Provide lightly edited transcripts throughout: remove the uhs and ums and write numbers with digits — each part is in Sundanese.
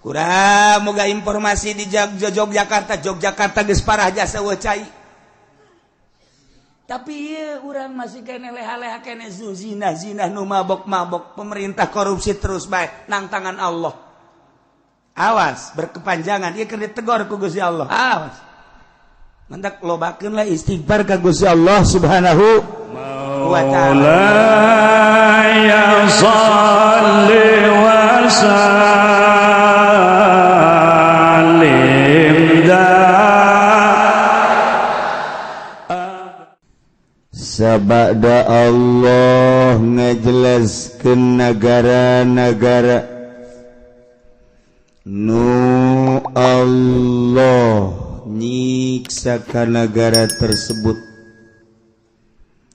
Kurang moga informasi di Yogyakarta, Yogyakarta geus parah jasa cai. Tapi ieu urang masih kene leha-leha kene zina zina nu mabok-mabok, pemerintah korupsi terus bae nang tangan Allah. Awas berkepanjangan ieu keur ditegor ku Gusti Allah. Awas. Mantak lobakeun lah istighfar ka Gusti Allah Subhanahu wa taala. Ya shalli wa sallim Sabada Allah ngajelaskeun negara-negara nu Allah nyiksa ka negara tersebut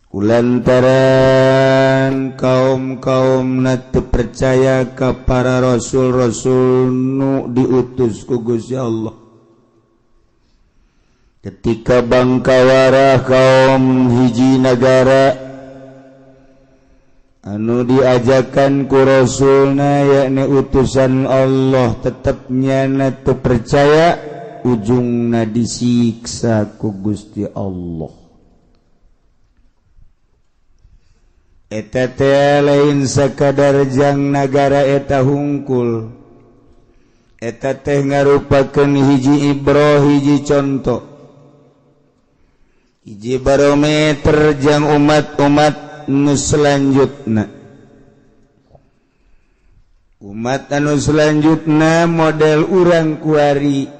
kulantaran kaum-kaum teu percaya ka para rasul-rasul nu diutus ku Gusti Allah. Ketika bangkawara kaum hiji negara anu diajakan ku rasulna, yakni utusan Allah, tetepnya teu percaya, ujungna disiksa ku Gusti Allah. Eta teh lain sakadar jang nagara eta hungkul, eta teh ngarupakeun hiji ibroh, hiji contoh, hiji barometer jang umat-umat nu selanjutna. Umat anu selanjutna model urang kuari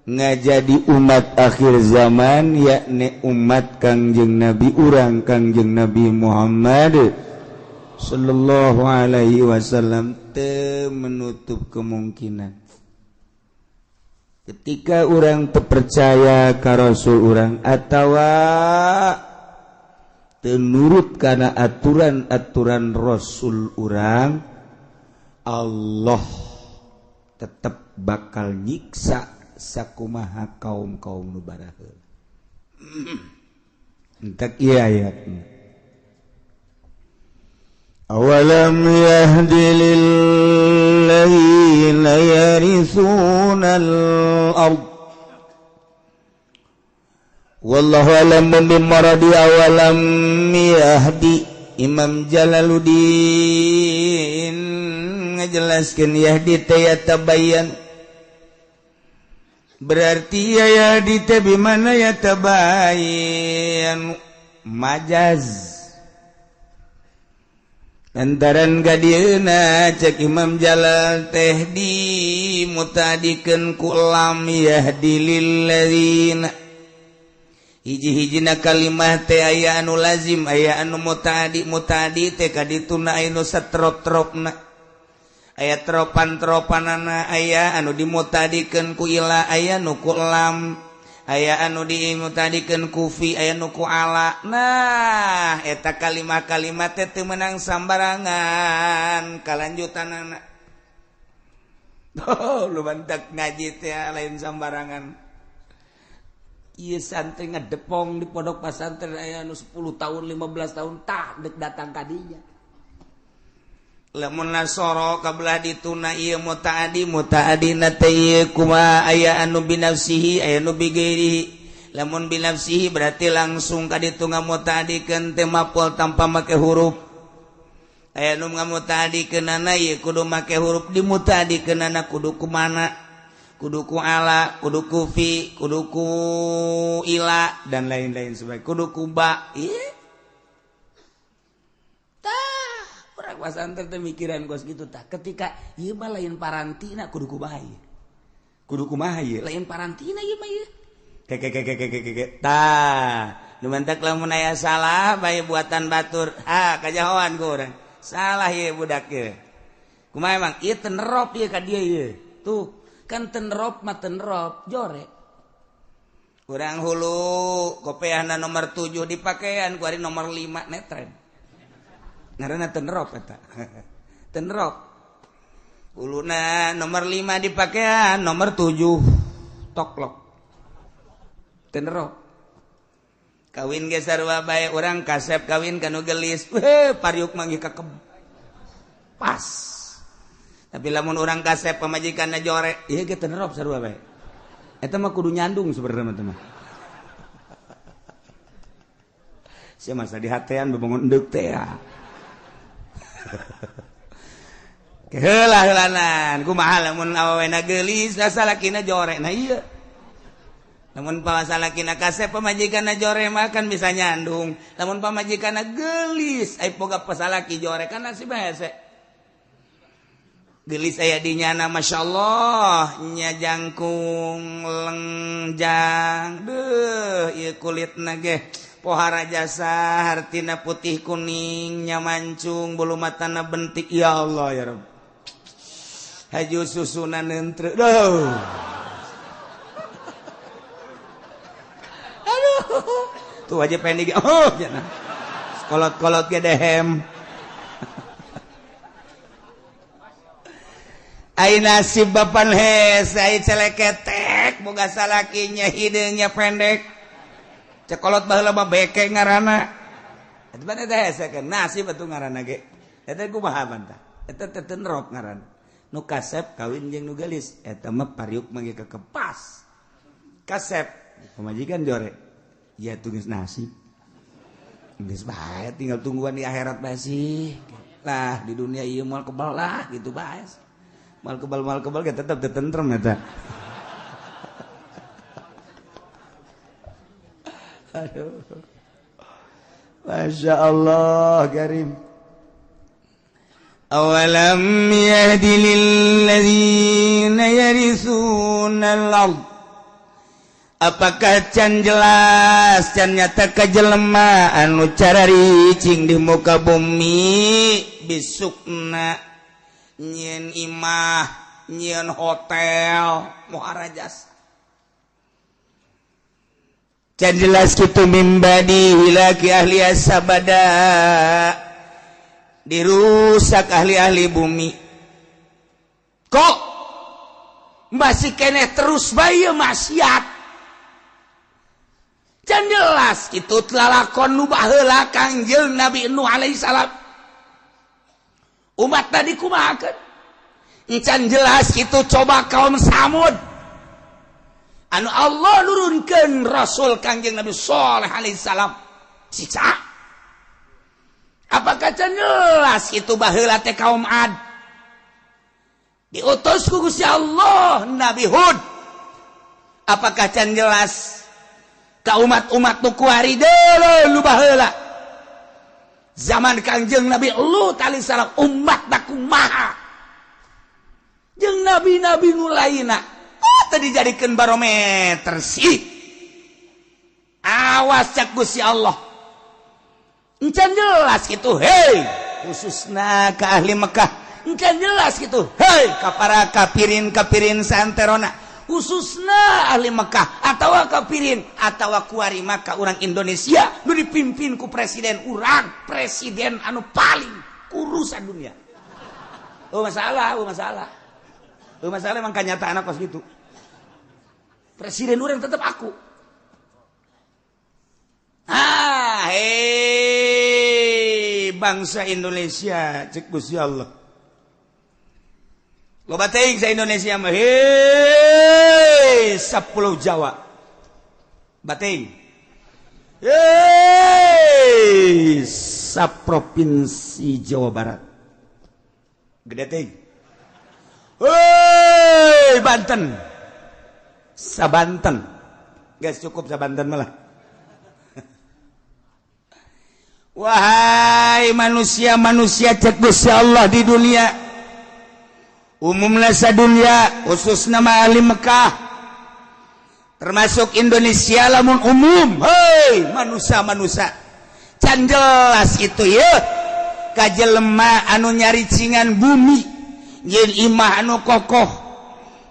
ngajadi umat akhir zaman, yakni umat Kangjeng Nabi urang, Kangjeng Nabi Muhammad sallallahu alaihi wasallam. Teu menutup kemungkinan ketika orang terpercaya ka rasul urang atawa teu nurut kana aturan-aturan rasul urang, Allah tetap bakal nyiksa sakumaha kaum-kaum nu baraheula. Entek ieu ayatna. Awalam yahdi lilladzina yarithuna al-ard. Wallahu alam bimaradi. Awalam yahdi, Imam Jalaluddin ngajelaskeun yahdi teh yatabayyan, berarti ya yahdi teh bimana yatabayyan majaz lantaran gadieuna cek Imam Jalal teh di mutadikeun ku lam yahdi lilladzina. Hiji-hijina kalimah teh aya anu lazim, aya anu mutadi. Mutadi teh kadituna anu satrop-tropna, aya tropan-tropanana, aya anu dimutadikeun ku ila, aya nu ku lam, aya anu dimutadikeun ku fi, aya nu ku ala. Nah, eta kalimah-kalimah teh teu meunang sambarangan kalanjutanana. Oh, lu mantak ngaji teh lain sambarangan. Ieu santri ngedepong di pondok pesantren aya anu 10 tahun, 15 tahun, tah dek datang ka dinya. Lamun nasoro kabelah dituna ieu mutaadi, mutaadina teh ieu kumaha? Aya anu binafsihi, aya anu bigairihi. Lamun binafsihi berarti langsung ka ditu ngamutaadikeun teh mapol tanpa make huruf. Aya nu ngamutaadikeunana ieu kudu make huruf, dimutaadikeunana kudu kumana? Kudu ku ala, kudu ku fi, kudu ku ila, dan lain-lain sebagainya, kudu ku ba. Ieu tah urang pasantren teh mikiran kos gitu. Tah, ketika ieu mah lain parantina, kudu kumaha ieu, kudu kumaha ieu, lain parantina ieu mah ieu ke ke ke ke ke ke. Tah, nu mantak lamun aya salah bae buatan batur, ha kajahoan ku urang, salah ieu budak ieu. Kumaha emang ieu tenerop ieu ka dieu ieu? Tuh kan tenrop mah tenrop jore. Kurang hulu kopeahna nomor 7 dipakaian ku ari nomor 5 netren, ngaranna tenrop eta. Tenrop huluna nomor 5 dipakaian, nomor 7 toklok, tenrop. Kawin ge sarua bae, urang kasep kawin kanu gelis, weh, pariuk manggih kakeb pas. Tapi lamun urang kasep pamajikanna jore, ieu ge teu nerop sarua bae. Eta mah kudu nyandung sebenarnya mah. Sia masa di hatean bebangun endek teh ya. Keheula heulanan, kumaha lamun awewena geulis, salakina jore. Nah ieu. Lamun pasalakina kasep pamajikanna jore mah kan bisa nyandung. Lamun pamajikanna geulis, ai boga pasalaki jore kan nasib hese. Geulis aya di nyana masyaallah, nya jangkung lengjang. Deuh, ieu kulitna ge pohara jasa, hartina putih kuning, nya mancung, bulu matana bentik. Ya Allah ya Rabb. Haju susunan nentre. Duh. Aduh. Tuh aja pendek. Oh, jangan. Kolot-kolot ge dehem. Ai nasib bapan hese, ai celeketek boga salakinya hideungnya pendek. Cekolot baheula mah beke ngaranna. Eta mah teh hese kan nasib atuh ngaranna ge. Eta kumaha bantah? Eta teh teu nerop ngaranna. Nu kasep kawin jeung nu geulis, eta mah pariuk mah ge kekepas. Kasep pamajikan jore. Ya tuh geus nasib. Geus bae tinggal tungguan di akhirat bae sih. Lah di dunia ieu moal kebal lah gitu bae. Moal kebal ge tetep teu tentrem eta. Aduh. Masya Allah karim. Awalam yahdi lilladzina yarithuna al-ard. Apakah can jelas can nyata kajelema anu cararicing di muka bumi bisukna nyieun imah nyieun hotel muharajas. Can jelas kitu mimbadi hilaki ahli sabada dirusak ahli-ahli bumi. Kok masih keneh terus bae maksiat. Can jelas kitu lalakon nu baheula Kangjeng Nabi Nuh alaihi salam. Umat tadi kumahakeun? Can jelas kitu coba kaum Samud. Anu Allah nurunkeun Rasul Kangjeng Nabi Shaleh alaihi salam. Siksa. Apakah can jelas itu baheula teh kaum Ad? Diutus ku Gusti Allah Nabi Hud. Apakah can jelas ka umat-umat nu kuari deuleu nu baheula? Zaman Kangjeng Nabi Lut alaihi salam umat na kumaha? Jeung nabi-nabi nu lainna. Oh, tadi dijadikeun barometer sih. Awas cak Gusti Allah. Encan jelas gitu, hei, khususna ke ahli Mekah. Encan jelas gitu, hei, ka para kafirin-kafirin saanterona. Khususna ahli Mekah atawa kafirin atawa kuari maka urang Indonesia nu dipimpin ku presiden urang, presiden anu paling kurus dunia. Oh masalah, oh masalah. Oh masalah emang kenyataan kos gitu. Presiden urang tetap aku. Ah, hei, bangsa Indonesia, cek Gusti Allah. Loba teuing sa Indonesia mah, hei, sapulau Jawa. Bateuing. Hei, saprovinsi Jawa Barat. Gede teuing. Hei, Banten. Sabanten. Guys, cukup sabanten malah. Wahai manusia-manusia cek Gusti Allah di dunia, umumlah sadunia, khususna mah ahli Mekah, termasuk Indonesia lamun umum. Hei manusia-manusia, can jelas itu ya kajelema anu nyaricingan bumi, jeung imah anu kokoh,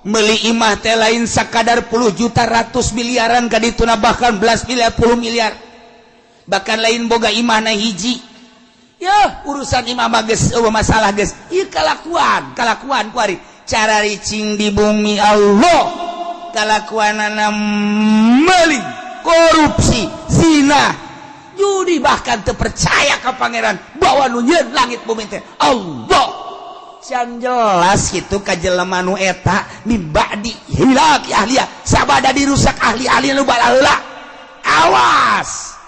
meuli imah teh lain sakadar puluh juta ratus miliaran kadituna bahkan belas miliar puluh miliar. Bahkan lain boga imahna hiji. Ya urusan imah mah geus eueuh masalah geus. Ieu kalakuan, kalakuan kuari cara ricing di bumi Allah. Kalakuanana meuli, korupsi, zina, judi bahkan teu percaya ka pangeran bahwa nu nyieun langit bumi teh Allah. Can jelas gitu ka jelema nu eta min ba'di hilaki ahliha, sabada dirusak ahli-ahli nu balaheula. Awas,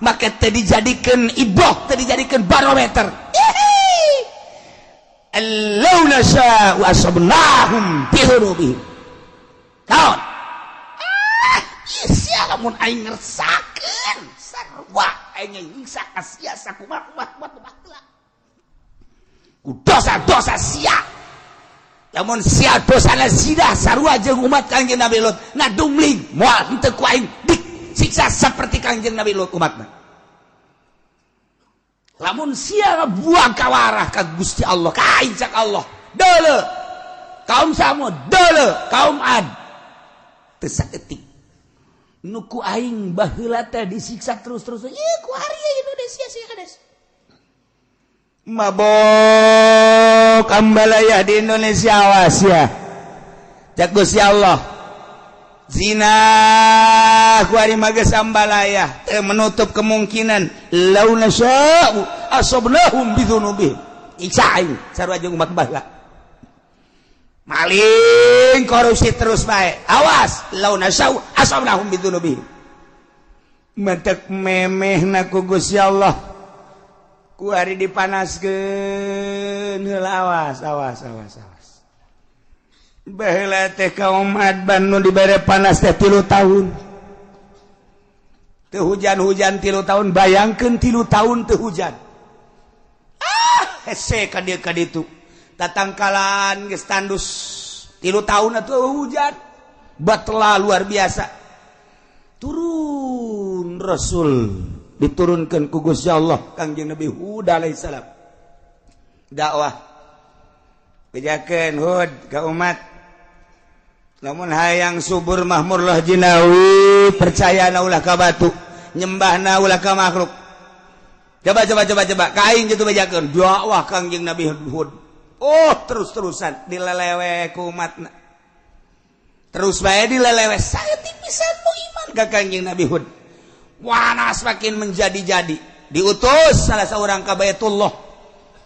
make teu dijadikeun ibroh, teu dijadikeun barometer. Allau nasya'u asabnahum bi dzunubihim. Naon? Ah, sia lamun aing ngersakeun sarua aing nyiksa ka sia sakumaha kumaha kumaha. Ku dosa-dosa sia. Lamun sia dosana zina sarua jeung umat Kangjeng Nabi Lut ngadumling, moal henteu ku aing disiksa seperti Kangjeng Nabi Lut umatna. Lamun sia ngabuang kawarah ka Gusti Allah, ka aing cak Allah. Deuleu. Kaum Samud, deuleu, kaum Ad. Teu saeutik. Nu ku aing baheula teh disiksa terus-terus. Ieu ku ari Indonesia sih kades. Mabok ambalaya di Indonesia, awas ya. Cak Gusti Allah. Zina ku ari mah geus ambalaya, teu menutup kemungkinan lau nasya'u asabnahum bidzunubihim. Iksa aing sarua jeung umat baheula. Maling korupsi terus bae. Awas, lau nasya'u asabnahum bidzunubihim. Mentek memehna ku Gusti Allah. Ku ari dipanaskeun heula, awas awas awas awas. Baheula teh kaum Ad nu dibere panas teh 3 tahun. Teu hujan-hujan 3 tahun, bayangkeun 3 tahun teu hujan. Ah, hese ka dieu ka ditu. Tatangkalan geus tandus 3 tahun atuh hujan. Batla luar biasa. Turun Rasul diturunkan ku Gusti Allah Kangjeng Nabi Hud alaihissalam. Dakwah. Bejakeun Hud ka umat. Lamun hayang subur mahmur lah jinawi, percaya na ulah ka batu, nyembahna ulah ka makhluk. Coba coba coba coba ka aing kitu bejakeun dakwah Kangjeng Nabi Hud. Oh, terus-terusan dilelewe ku umatna. Terus bae dilelewe saeutik pisan nu iman ka Kangjeng Nabi Hud. Wanas makin menjadi-jadi. Diutus salah seorang ka Baitullah.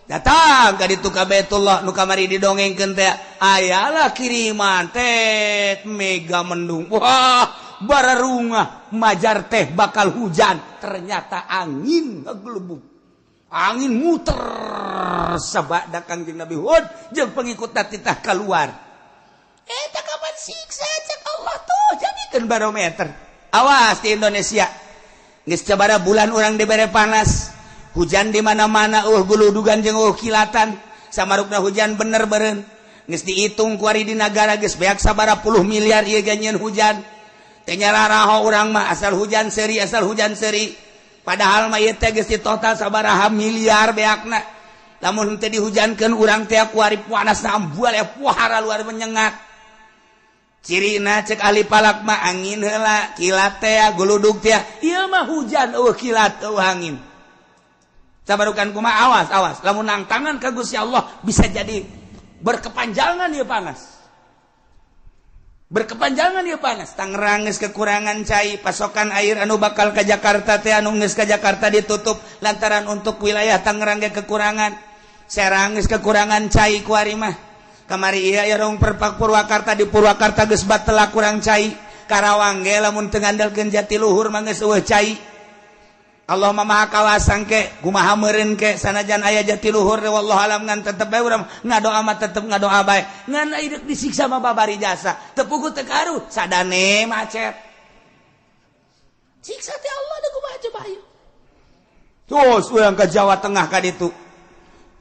Datang ka ditu ka Baitullah nu kamari didongengkeun teh, ayalah kiriman teh mega mendung. Wah, bararungah majar teh bakal hujan. Ternyata angin ngegelubung. Angin muter sabada Kangjeng Nabi Hud jeung pengikutna titah keluar. Eta kapan siksa cek Allah tuh jadikeun barometer. Awas di Indonesia. Geus sabaraha bulan urang dibere panas. Hujan di mana-mana, guludugan jeung kilatan. Samarukna hujan bener beureun. Geus dihitung kuari di nagara geus beak sabaraha puluh miliar ieu ge nyieun hujan. Teu nyararaho urang mah asal hujan seuri, asal hujan seuri. Padahal mah ieu teh geus ditotal sabaraha miliar beakna. Lamun teu dihujankeun urang teh kuari panasna ambual ya puhara luar menyengat. Cirina cek ahli falak mah angin heula, kilat teh, guludug teh. Ieu mah hujan eueuh kilat eueuh angin. Sabarukan kumaha, awas awas. Lamun nangtangan ka Gusti Allah bisa jadi berkepanjangan ieu panas. Berkepanjangan ieu panas. Tangerang geus kekurangan cai, pasokan air anu bakal ka Jakarta teh anu geus ka Jakarta ditutup lantaran untuk wilayah Tangerang ge kekurangan. Serang geus kekurangan cai kuari mah. Kamari iya ya rong perpak Purwakarta, di Purwakarta geus batela kurang cai. Karawang ge lamun teu ngandalkeun Jatiluhur mah geus eueuh cai. Allah mah maha kawasang ke kumaha meureun ke sanajan aya Jatiluhur, wallahu alam, ngan tetep bae urang ngadoa mah tetep ngadoa bae. Ngan deuk disiksa mah babari jasa teu puguh teu karuh sadane macet siksa teh Allah deuk kumaha coba ayo. Terus urang ke Jawa Tengah ka ditu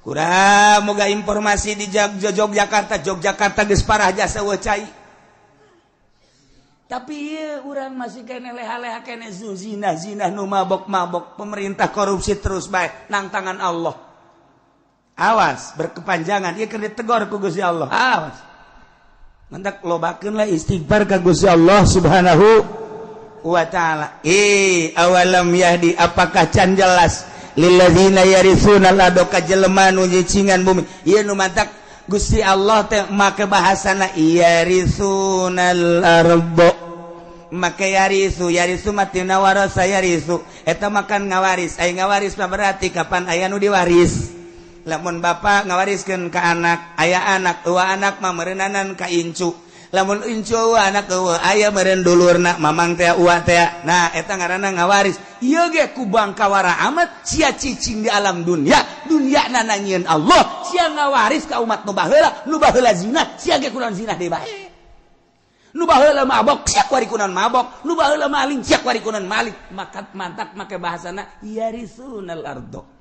kurang moga informasi di Yogyakarta. Yogyakarta geus parah jasa eueuh cai, tapi ieu urang masih kene leha-leha kene zina zina nu mabok-mabok, pemerintah korupsi terus bae nang tangan Allah. Awas berkepanjangan ieu keur ditegor ku Gusti Allah. Awas, mantak lobakeun lah istighfar ka Gusti Allah Subhanahu wa taala. Eh, awalam yahdi, apakah can jelas lilladzina yaritsuna al-ardha ka jelema nu nyicingan bumi? Ieu nu mantak Gusti Allah teh make bahasana yaritsunal ardo, make yarisu. Yarisu matina warasa yarisu, eta makan ngawaris. Aya ngawaris mah berarti kapan aya nu diwaris. Lamun bapak ngawariskeun ka anak, aya anak, eueuh anak mah meureunnanan ka incu. Lamun incu eueuh anak eueuh aya meureun dulurna mamang teh uwa teh. Nah, eta ngaranna ngawaris. Ieu ge ku bangkawara amat sia cicing di alam dunia, dunia nanyieun Allah, sia ngawaris ka umat nu baheula, nu baheula zina, sia ge kunaon zina deui bae. Nu baheula mabok, sia kuari kunaon mabok, nu baheula maling, sia kuari kunaon maling. Maka mantak make bahasana yarisunal ardo.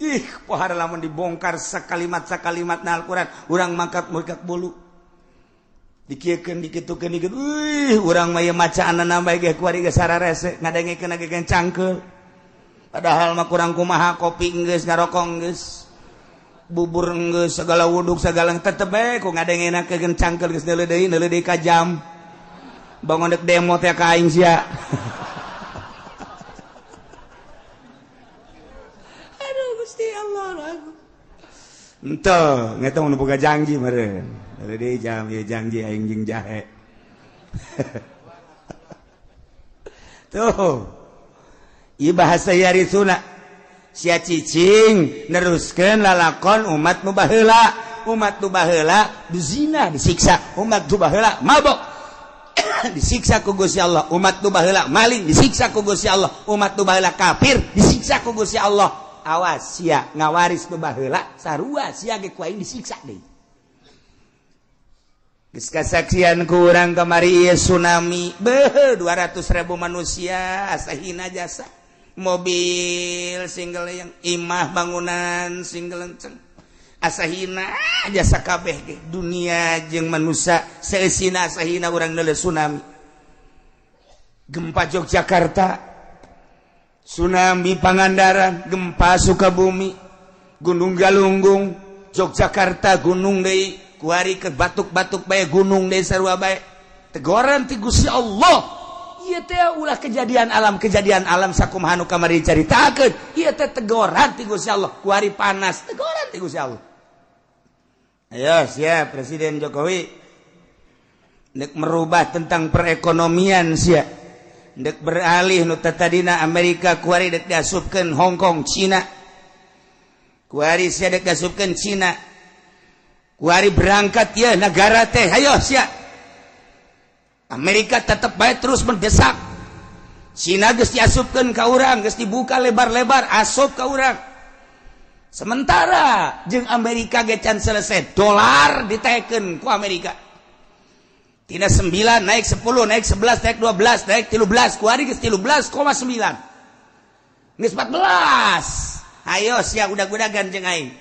Ih, pohara lamun dibongkar sakalimat-sakalimat na Al-Qur'an, urang mangkat murkat bulu. Dikieukeun dikitukeun dikit. Wih, urang mah ieu macaanna bae ge kuari ge sararese, ngadengekeun ge cangkeul. Padahal mah kurang kumaha kopi geus, ngarokok geus, bubur geus, segala wuduk segala tetep bae ku ngadengenakeun cangkeul geus neuleuh deui ka jam. Bangun dek demo teh ka aing sia. Allah ente ngetong nu boga janji meureun. Deui jam ieu janji aing jeung jahe. Tuh. Ieu bahasa yarisuna. Sia cicing neruskeun lalakon umat nu baheula. Umat nu baheula dizina disiksa, umat nu baheula mabok disiksa ku Gusti Allah, umat nu baheula maling disiksa ku Gusti Allah, umat nu baheula kafir disiksa ku Gusti Allah. Awas sia ngawaris nu baheula sarua sia ge ku aing disiksa deui. Geus kasaksian ku urang kamari ieu tsunami beuh 200.000 manusia asa hina jasa. Mobil single yang imah bangunan single enceng. Asa hina jasa kabeh ge dunia jeung manusia seusina asa hina urang neuleuh tsunami. Gempa Yogyakarta, tsunami Pangandaran, gempa Sukabumi, Gunung Galunggung, Yogyakarta gunung deui, kuari ke batuk-batuk bae gunung deui sarua bae. Tegoran ti Gusti Allah. Ieu teh ulah kejadian alam sakumaha nu kamari dicaritakeun. Ieu teh tegoran ti Gusti Allah, kuari panas, tegoran ti Gusti Allah. Ayo siap Presiden Jokowi nek merubah tentang perekonomian sia. Dek beralih nu tadina Amerika kuari dek diasupkeun Hong Kong Cina. Kuari sia dek diasupkeun Cina. Kuari berangkat ya negara teh hayo sia. Amerika tetep bae terus mendesak. Cina geus diasupkeun ka urang, geus dibuka lebar-lebar asup ka urang. Sementara jeung Amerika ge can selesai, dolar ditekeun ku Amerika. Tina 9 naik 10, naik 11, naik 12, naik 13, kuari geus 13,9. Geus 14. Ayo sia udag-udagan jeung aing.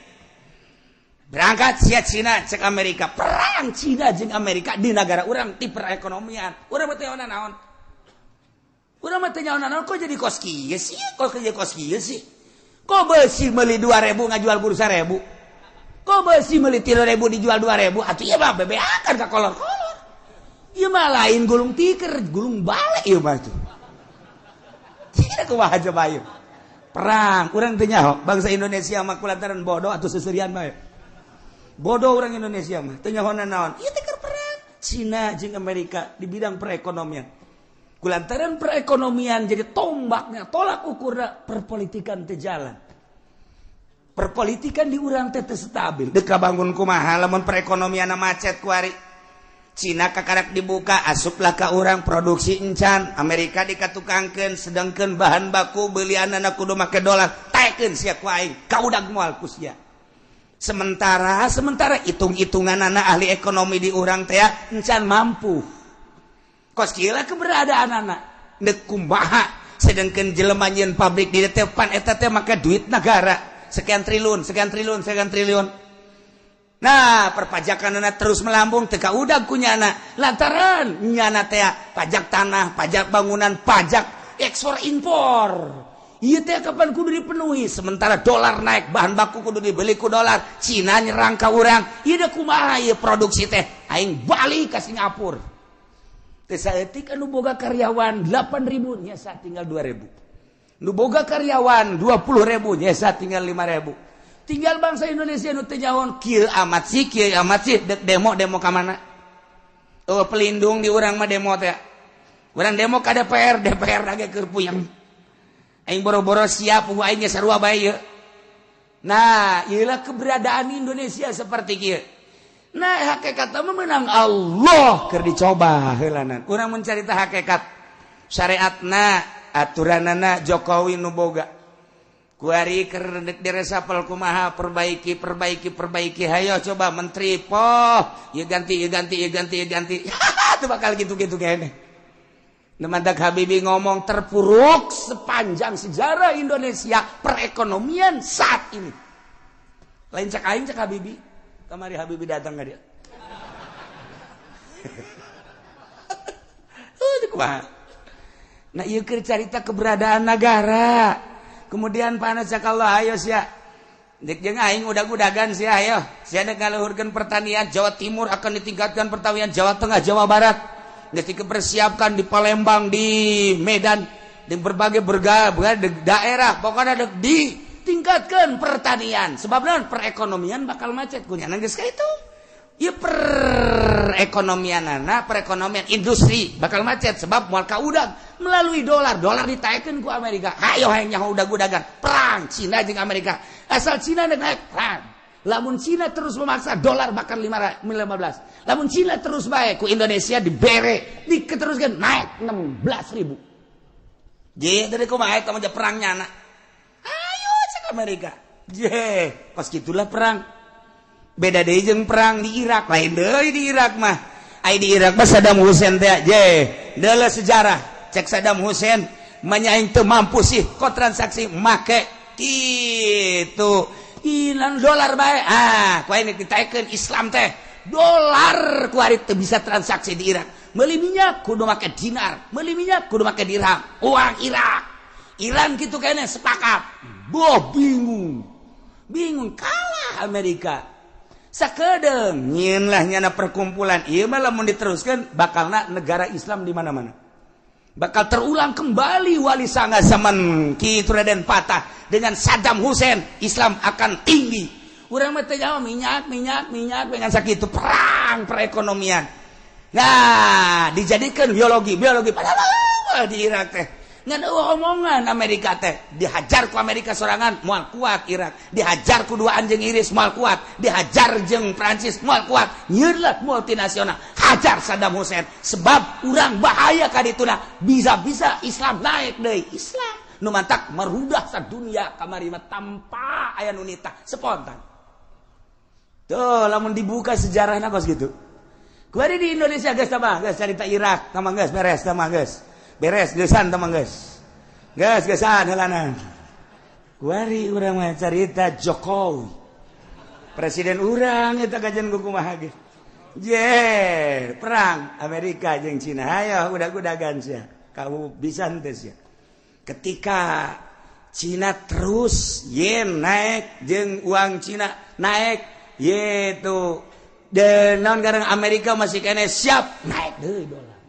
Berangkat sia Cina cek Amerika. Perang Cina jeung Amerika di negara urang ti perekonomian. Urang mah teu nyaho naon. Urang mah teu nyaho naon kok jadi kos kieu sih? Kok jadi kos kieu sih? Kok beusi meuli 2000 ngajual bursa 1000? Kok beusi meuli 3000 dijual 2000? Atuh ieu mah bebeakan ka kolor-kolor. Ieu mah lain gulung tiker, gulung balik ieu mah tuh. Tidak kumaha coba ieu. Perang, urang teu nyaho bangsa Indonesia mah kulantaran bodoh atau seserian bae. Bodoh orang Indonesia mah teu nyaho naon. Ieu teh keur perang Cina jeung Amerika di bidang perekonomian. Kulantaran perekonomian jadi tombaknya, tolak ukurna perpolitikan teu jalan. Perpolitikan di urang teh teu stabil. Deuk kabangun kumaha lamun perekonomianna macet kuari. Cina kakarak dibuka asuplah ka urang produksi encan, Amerika dikatukangkeun sedangkeun bahan baku beulianana kudu make dolar, taekeun sia ku aing, kaudag moal ku sia. Sementara hitung-hitunganana ahli ekonomi di urang teh encan mampu. Kos kieu lah keberadaanana deuk kumaha sedangkeun jelema nyieun pabrik di teh pan eta teh make duit negara sekian triliun, sekian triliun, sekian triliun. Nah, perpajakan anak terus melambung teka udag ku nyana lantaran nyana teh pajak tanah, pajak bangunan, pajak ekspor impor. Ieu teh kapan kudu dipenuhi? Sementara dolar naik, bahan baku kudu dibeli ku dolar. Cina nyerang ka urang. Ieu da kumaha ieu produksi teh? Aing balik ka Singapura. Teu saeutik anu boga karyawan 8.000 nyesa tinggal 2.000. Nu boga karyawan 20.000 nyesa tinggal 5.000. Tinggal bangsa Indonesia nu teu nyaho kieu amat sih, kieu amat sih, dek demo-demo ka mana? Oh, pelindung di urang mah demo teh. Urang demo ka DPR, DPR lagi keur puyeng. Aing boro-boro siap, aing ge sarua bae ieu. Nah, iyalah keberadaan Indonesia seperti kieu. Nah, hakikat mah menang Allah keur dicoba heulanan. Urang mencarita hakikat syariatna, aturanana Jokowi nu boga. Kuari keur diresapel kumaha, perbaiki, perbaiki, perbaiki. Hayo coba menteri poh, ieu ganti, ieu ganti, ieu ganti, ieu ganti. Itu bakal gitu-gitu kayaknya. Mantak Habibie ngomong terpuruk sepanjang sejarah Indonesia perekonomian saat ini. Lain cak aing, cak Habibie. Kamari Habibie datang ke dia. Kumaha? Nah, ieu keur carita keberadaan negara. Kemudian panas cak Allah, ayo sia. Dek jeung aing udag-udagan sia, ayo. Sia dek ngaluhurkeun pertanian Jawa Timur, akan ditingkatkan pertanian Jawa Tengah, Jawa Barat. Geus dipersiapkan di Palembang, di Medan, di berbagai berbagai daerah, pokoknya dek ditingkatkan pertanian. Sebab naon? Perekonomian bakal macet kunyana geus ka itu. Ya, perekonomian anak, perekonomian industri bakal macet sebab moal kaudag melalui dolar. Dolar ditaekkeun ku Amerika. Hayo hayang nyaho udag-udagan perang Cina jeung Amerika. Asal Cina naik, perang. Lamun Cina terus memaksa, dolar bahkan 15. Lamun Cina terus baik ku Indonesia dibere, diketeruskan naik 16 ribu. Je, dari kumaha eta mah perangnya anak. Ayo cek Amerika. Je, kos gitulah perang. Beda deui jeung perang di Irak, lain deui di Irak mah. Ai di Irak mah Saddam Hussein teh, je, deuleu sejarah. Cek Saddam Hussein, manya aing teu mampu sih kok transaksi make kitu. Ilan dolar bae. Ah, ku aing ditaekeun Islam teh. Dolar ku ari teu bisa transaksi di Irak. Meuli minyak kudu make dinar, meuli minyak kudu make dirham. Uang Irak. Iran gitu kayaknya sepakat. Boh, bingung. Bingung kalah Amerika. Sakedeung nyieun lah nyana perkumpulan. Ieu mah lamun diteruskan bakalna negara Islam di mana-mana. Bakal terulang kembali Wali Sanga zaman Ki Raden Patah dengan Saddam Hussein. Islam akan tinggi. Urang mah teh minyak, minyak, minyak dengan sakitu perang perekonomian. Nah, dijadikan biologi, biologi padahal di Irak teh ngan omongan Amerika teh dihajar ku Amerika sorangan moal kuat Irak, dihajar ku dua anjing Inggris moal kuat, dihajar jeung Prancis moal kuat. Nyeurlah multinasional hajar Saddam Hussein sebab urang bahaya ka dituna, bisa-bisa Islam naik deui. Islam nu mantak merudah sadunia kamari mah tanpa aya nu nitah, spontan tuh. Lamun dibuka sejarahna kos gitu. Kuari di Indonesia geus tambah geus carita Irak tambah geus beres, tambah geus beres geusan, tambah geus geus geusan heulanan. Kuari urang mah carita Jokowi presiden urang eta kajian kumaha ge. Je, perang Amerika jeung Cina, ayo udag-udagan sia, kamu bisa henteu sia. Ketika Cina terus yen naik jeung uang Cina naik yaitu dan naon garang Amerika masih kene siap naik deui dolar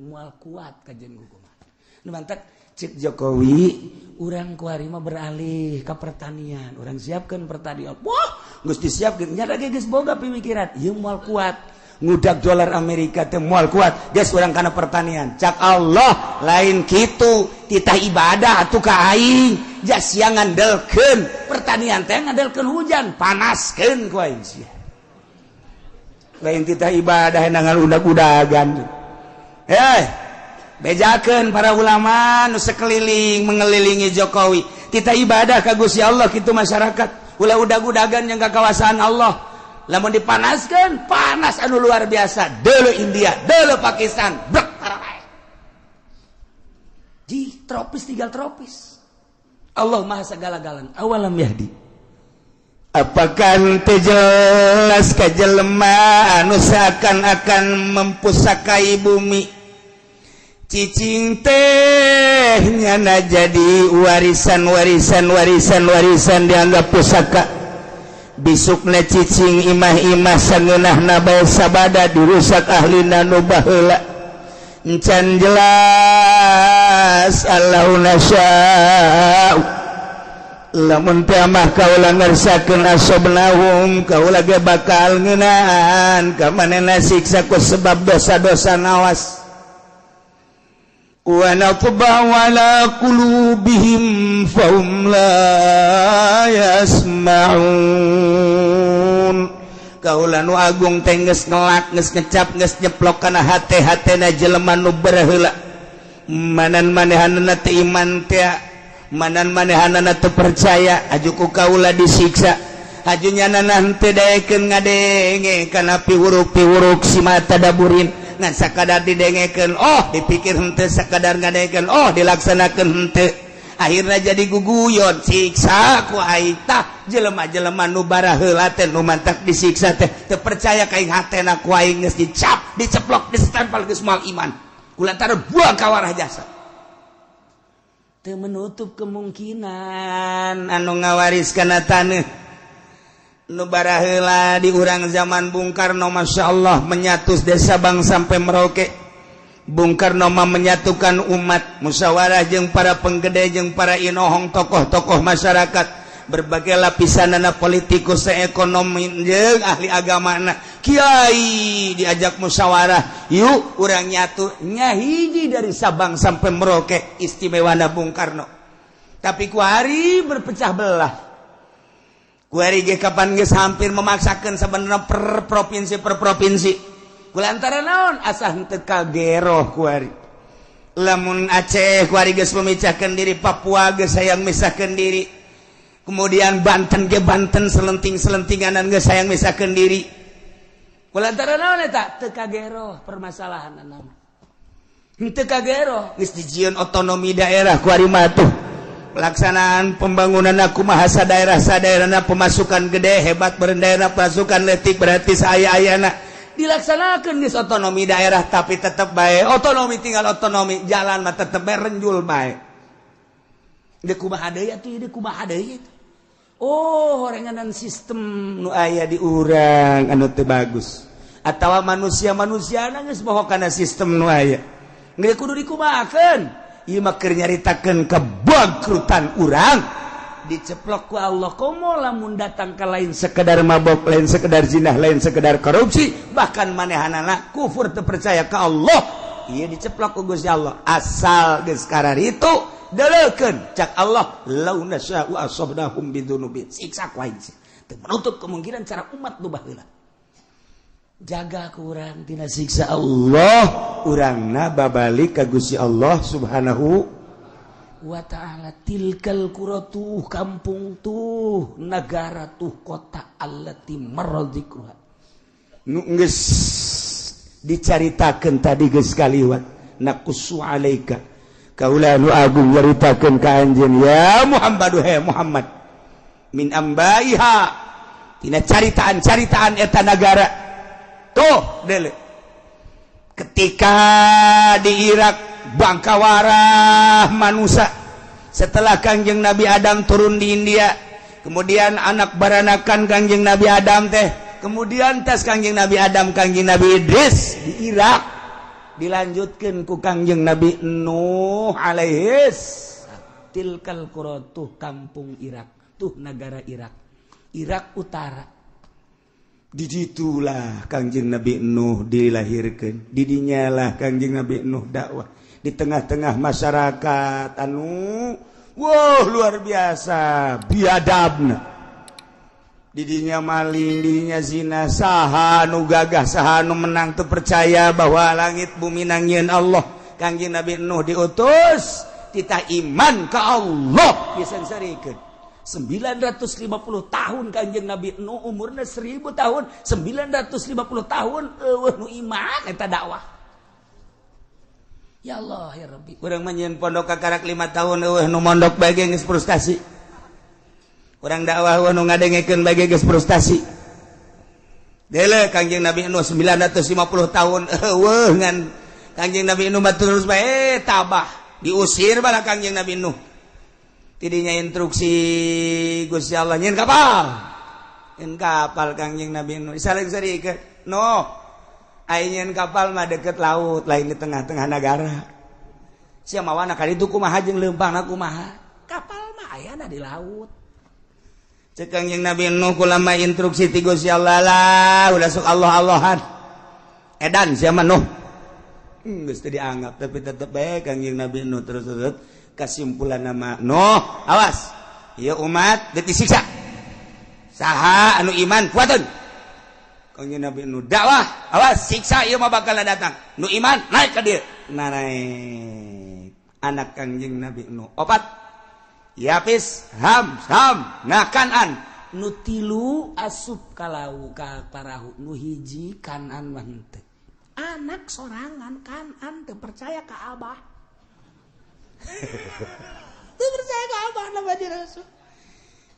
moal kuat kajian kumaha. Nu mantak cek Jokowi, urang kuari mah beralih ke pertanian, urang siapkan pertanian. Wah, geus disiapkeun nya lagi, geus boga pemikiran ieu moal kuat ngudak dolar Amerika teh, moal kuat geus urang kana pertanian. Cak Allah, lain kitu titah ibadah atuh ka aing, jas sia ngandelkeun pertanian teh ngandelkeun hujan, panaskeun ku aing sia. Lain titah ibadah nangan udag-udagan. Eh, bejakeun para ulama nu sekeliling mengelilingi Jokowi, titah ibadah ka Gusti Allah kitu. Masyarakat ulah udag-udagan yang kawasaan Allah. Lamun dipanaskan, panas anu luar biasa. Dulu India, dulu Pakistan, brek parah di tropis, tinggal tropis. Allah maha segala-galana. Awalam yahdi, apakah teu jelas ka jelema anu seakan-akan mempusakai bumi? Cicing teh nyana jadi warisan, warisan, warisan, warisan, dianggap pusaka. Bisukna cicing imah-imah sangeunahna bae sabada dirusak ahlina nu baheula. Encan jelas Allahu nasya'u, lamun teh mah kaula ngersakeun, asobnahum, kaula ge bakal ngeunaan ka manehna siksa ku sebab dosa-dosa. Nawas. Wa natba'u ala qulubihim fahum la yasma'un. Kaula nu agung teh geus ngelak, geus ngecap, geus nyeplok kana hate-hatena jelema nu baraheula. Manan manehanana teu iman teh, manan manehanana teu percaya, aju ku kaula disiksa. Aju nyanana henteu daekeun ngadenge kana piwuruk-piwuruk si mata daburin, ngan sakadar didengekeun oh dipikir henteu, sakadar ngadengekeun oh dilaksanakeun henteu, akhirnya jadi guguyon, siksa ku aing. Tah, jelema-jelema nu baraheula teh nu mantak disiksa teh teu percaya ka aing, hatena ku aing geus dicap, diceplok, disestempel geus moal iman kulantaran buang kawarah jasa. Teu menutup kemungkinan anu ngawaris kana taneuh nu baraheula di urang zaman Bung Karno, Masya Allah, menyatus desa Bang sampai Merauke. Bung Karno mah menyatukan umat, musyawarah jeung para penggede, jeung para inohong, tokoh-tokoh masyarakat berbagai lapisan, anak politikus, ekonomi, jeung ahli agama, kiai diajak musyawarah, yuk urang nyatu nyahiji dari Sabang sampai Merauke. Istimewa Bung Karno, tapi kuari berpecah belah. Kuari ge kapan geus hampir memaksakan sebenarnya per provinsi, per provinsi, kulantaran naon? Asa henteu kageroh kuari. Lamun Aceh kuari geus memecahkan diri, Papua geus hayang misahkeun diri, kemudian Banten ge Banten selenting-selentinganan geus hayang misahkeun diri. Kulantaran naon eta? Teu kageroh permasalahan nama, henteu kageroh. Geus dijieun otonomi daerah kuari mah tuh, pelaksanaan pembangunan aku mahasa daerah sadaerahna, pemasukan gede hebat daerah, pemasukan letik berarti saya ayana dilaksanakan geus otonomi daerah, tapi tetap baik otonomi tinggal otonomi, jalan mah tetep bae renjul bae. Deuk kumaha deui atuh, deuk kumaha deui? Oh, horenganan sistem nu aya di urang anu teu bagus atawa manusia-manusia geus moho kana sistem nu aya. Geus kudu dikumahakeun? Ieu mah keur nyaritakeun kebangkrutan urang diceplok ku Allah. Komo lamun datang ke lain sekedar mabok, lain sekedar zina, lain sekedar korupsi, bahkan manehanana kufur, teu percaya ke Allah, ieu diceplok ku Gusti Allah. Asal geus itu deleukeun, cak Allah, lau nasya'u asabnahum bidzunubihim, siksa ku aing. Teu menutup kemungkinan cara umat nu baheula jaga kurang tina siksa Allah, urangna babalik ka Gusti Allah Subhanahu wa ta'ala. Tilkal qura, tuh kampung, tuh negara, tuh kota, allati marra dzikruha, nu geus dicaritakeun tadi, geus kaliwat. Naqussu alaika, kaula nu agung nyaritakeun ka anjeun ya Muhammadu, he Muhammad, min ambaiha, tina caritaan-caritaan eta nagara. Tuh dele, ketika di Irak bangkawarah manusia setelah Kangjeng Nabi Adam turun di India, kemudian anak baranakan Kangjeng Nabi Adam teh, kemudian tes Kangjeng Nabi Adam, Kangjeng Nabi Idris di Irak, dilanjutkan ku Kangjeng Nabi Nuh alaihis. Tilkal qura, tuh kampung Irak, tuh negara Irak, Irak Utara. Diditulah Kangjeng Nabi Nuh dilahirkan, didinyalah Kangjeng Nabi Nuh dakwah di tengah-tengah masyarakat anu wow luar biasa biadabna. Didinya maling, didinya zina, saha nu gagah, saha nu menang? Teu percaya bahwa langit bumi nangieun Allah. Kangjeng Nabi Nuh diutus, titah iman ke Allah, disengsarikeun 950 tahun. Kanjeng Nabi Nuh umurnya 1000 tahun, 950 tahun euweuh nu iman eta dakwah. Ya Allah ya Rabbi, urang mah nyieun pondok kakarak 5 tahun, euweuh nu mondok bae geus frustasi. Urang dakwah, euweuh nu ngadengekeun bae geus frustasi. Dele Kanjeng Nabi Nuh 950 tahun euweuh, ngan Kanjeng Nabi Nuh mah terus bae tabah, diusir bala Kanjeng Nabi Nuh. Tidinya instruksi Gusti Allah, nyieun kapal, nyieun kapal. Kangjeng Nabi Nuh saling ke no nyieun kapal mah deket laut, lain di tengah-tengah negara. Sia mawana kali itu kumaha jeung leumpangna kumaha? Kapal mah ayana di laut. Cek Kangjeng Nabi Nuh, kulama instruksi ti Gusti Allah lah, udah sok Allah Allahan, edan sia mah Nuh. Geus teu dianggap, tapi tetep bae Kangjeng Nabi Nuh terus terus. Kesimpulan nama Nuh, awas ieu umat deuk disiksa, saha anu iman kuatun. Kangjeng Nabi Nuh dakwah, awas siksa ieu mah bakal datang, nu iman naik ka dieu. Nah, naik anak Kangjeng Nabi Nuh opat, Yapis, Ham, Sam, nah Kanan. Nu tilu asup kalau ka parahu, nu hiji Kanan mah henteu. Anak sorangan Kanan teu percaya ka Abah, teu percaya ka Abah nama di Rasul.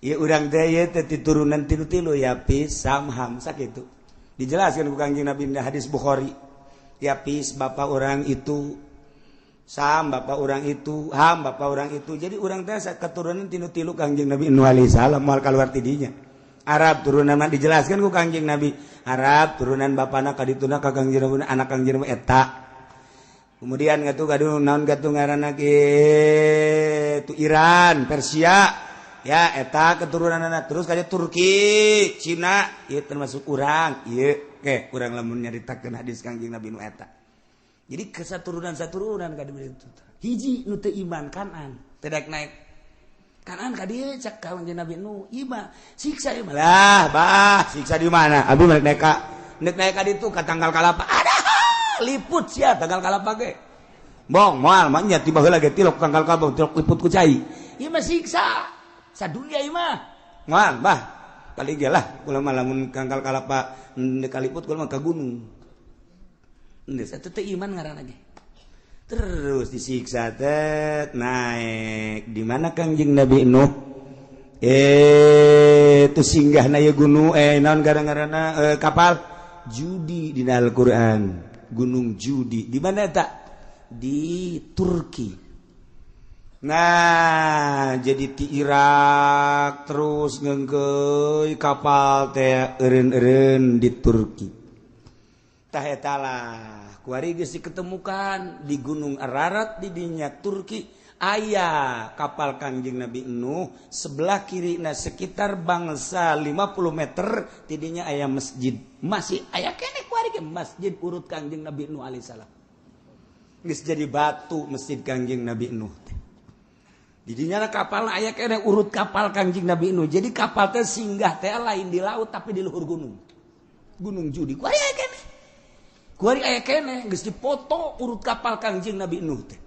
Ya, urang teh ieu teh turunan tilu-tilu, Yapis, Sam, Ham, sakitu. Dijelaskan ku Kangjeng Nabi di hadis Bukhari. Yapis bapak orang itu, Sam bapak orang itu, Ham bapak orang itu. Jadi urang teh keturunan tilu-tilu Kangjeng Nabi Nuh alaihi salam, moal keluar tidinya. Arab turunan mah dijelaskan ku Kangjeng Nabi. Arab turunan bapana kadituna ka Kangjeng Nabi, anak Kangjeng Nabi eta. Kemudian ngatu kadu naon gatu ngaranna kitu Iran, Persia. Ya, eta keturunan anak terus kayak Turki, Cina, ieu termasuk urang, ieu ke urang lamun nyaritakeun hadis Kangjeng Nabi nu eta. Jadi kesaturunan saturunan ka itu. Hiji nu teu iman, Kanan, teu daek naik. Kanan ka dieu, cek Kangjeng Nabi Nu, ieu mah siksa ieu mah. Lah, bah, siksa di mana? Abi naik naik ka naik naik ka ditu ka tanggal kalapa. Ada liput sia tanggal kalapa ge. Bong, moal mah nya tiba heula ge tilok tanggal kalapa, tilok liput ku cai. Ieu mah siksa sadunia ieu mah. Moal, bah. Kali ge lah kula mah lamun tanggal kalapa kaliput kula mah ka gunung. Geus atuh teu iman ngaranna ge. Terus disiksa teh naik di mana Kangjeng Nabi Nuh itu singgah na ieu gunung, naon gara-garana, kapal Judi di Al-Qur'an, Gunung Judi di mana tak di Turki. Nah, jadi di Irak terus ngengkeuy kapal teh eureun-eureun di Turki. Tah, eta lah kuari geus diketemukan di Gunung Ararat di dinya Turki aya kapal Kangjeng Nabi Nuh, sebelah kiri. Nah, sekitar bangsa 50 meter tidinya aya masjid, Masih aya keneh kuari ge masjid urut Kangjeng Nabi Nuh alaihissalam. Geus jadi batu masjid Kangjeng Nabi Nuh teh. Didinya kapal aya keneh urut kapal Kangjeng Nabi Nuh. Jadi kapal teh singgah teh lain di laut, tapi di luhur gunung, Gunung Judi. Kuari aya keneh, kuari aya keneh, geus dipoto urut kapal Kangjeng Nabi Nuh teh.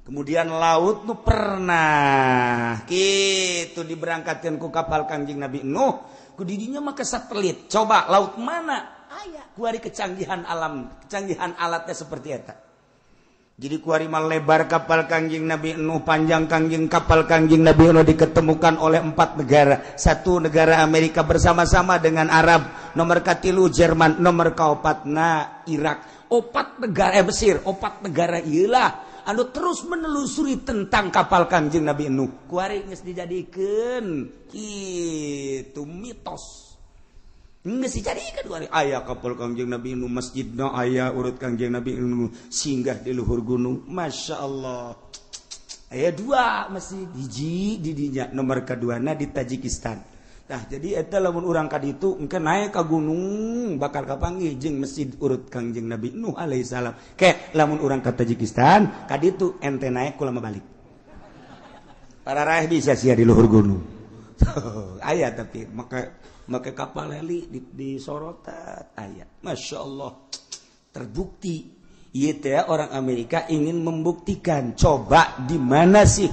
Kemudian laut nu pernah gitu diberangkatkan ku kapal Kangjeng Nabi Nuh, ku didinya mah ke satelit. Coba laut mana aya kuari kecanggihan alam, kecanggihan alatnya seperti eta. Jadi kuari mah lebar kapal Kangjeng Nabi Nuh, panjang Kangjeng kapal Kangjeng Nabi Nuh diketemukan oleh empat negara. Satu negara Amerika bersama-sama dengan Arab, nomor katilu Jerman, nomor kaopatna Irak. Opat negara, Mesir, opat negara iyalah anu terus menelusuri tentang kapal Kangjeng Nabi Nuh. Kuari geus dijadikeun kitu mitos. Geus dijadikeun kuari aya kapal Kangjeng Nabi Nuh, masjidna aya urut Kangjeng Nabi Nuh singgah di luhur gunung. Masya Allah. Aya dua masjid, hiji di dinya, nomor keduana di Tajikistan. Nah, jadi eta lamun urang ka ditu engke naik ka gunung bakal kapanggih jeung masjid urut Kangjeng Nabi Nuh alaihissalam. Ke lamun urang ka Tajikistan ka ditu ente naik kula mah balik. Para raih bisa sia di luhur gunung. Aya, tapi maka make kapal heli di sorotan aya. Masya Allah, terbukti. Ieu teh orang Amerika ingin membuktikan, coba di mana sih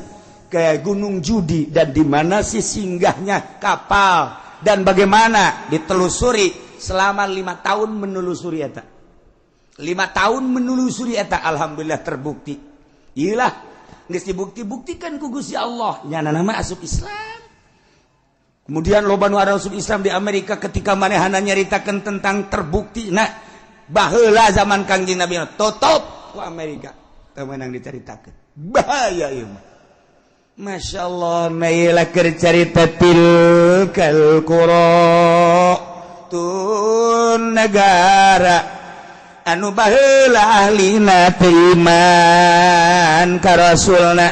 kayak Gunung Judi dan di mana sih singgahnya kapal dan bagaimana ditelusuri selama 5 tahun menelusuri eta, 5 tahun menelusuri eta. Alhamdulillah terbukti. Iyalah, geus dibukti-buktikan ku Gusti Allah, nyana nama asup Islam. Kemudian loba nu asup Islam di Amerika ketika manehana nyaritakeun tentang terbukti. Nah, baheula zaman Kangjeng Nabi tutup ku Amerika, teu meunang dicaritakeun, bahaya ieu mah. Masya Allah, naila keur carita tilkal qura, tun negara anu baheula ahlina teu iman ka rasulna.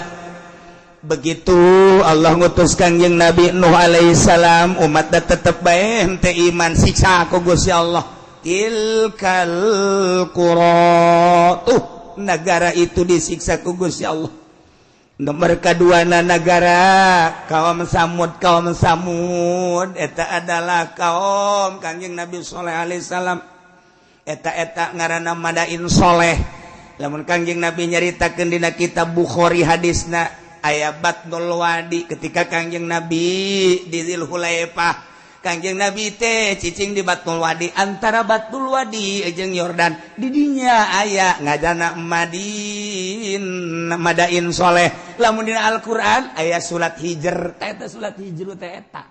Begitu Allah ngutus Kangjeng Nabi Nuh alaihissalam, umat tetep bae henteu iman, siksa ku Gusti Allah. Tilkal qura tuh. Negara itu disiksa ku Gusti Allah. Nomor kedua na negara kaum Samud. Kaum Samud eta adalah kaum Kangjeng Nabi Soleh alaihissalam. Eta-eta ngaranna Madain Soleh. Lamun Kangjeng Nabi nyaritakeun dina kitab Bukhari, hadisna aya Batnul Wadi. Ketika Kangjeng Nabi di Dzulhulaifah, Kangjeng Nabi teh cicing di Batnul Wadi, antara Batnul Wadi jeung Yordan. Didinya aya ngajana Madin, Madain Soleh. Lamun dina Al-Qur'an aya surat Hijr, teh eta surat Hijr teh eta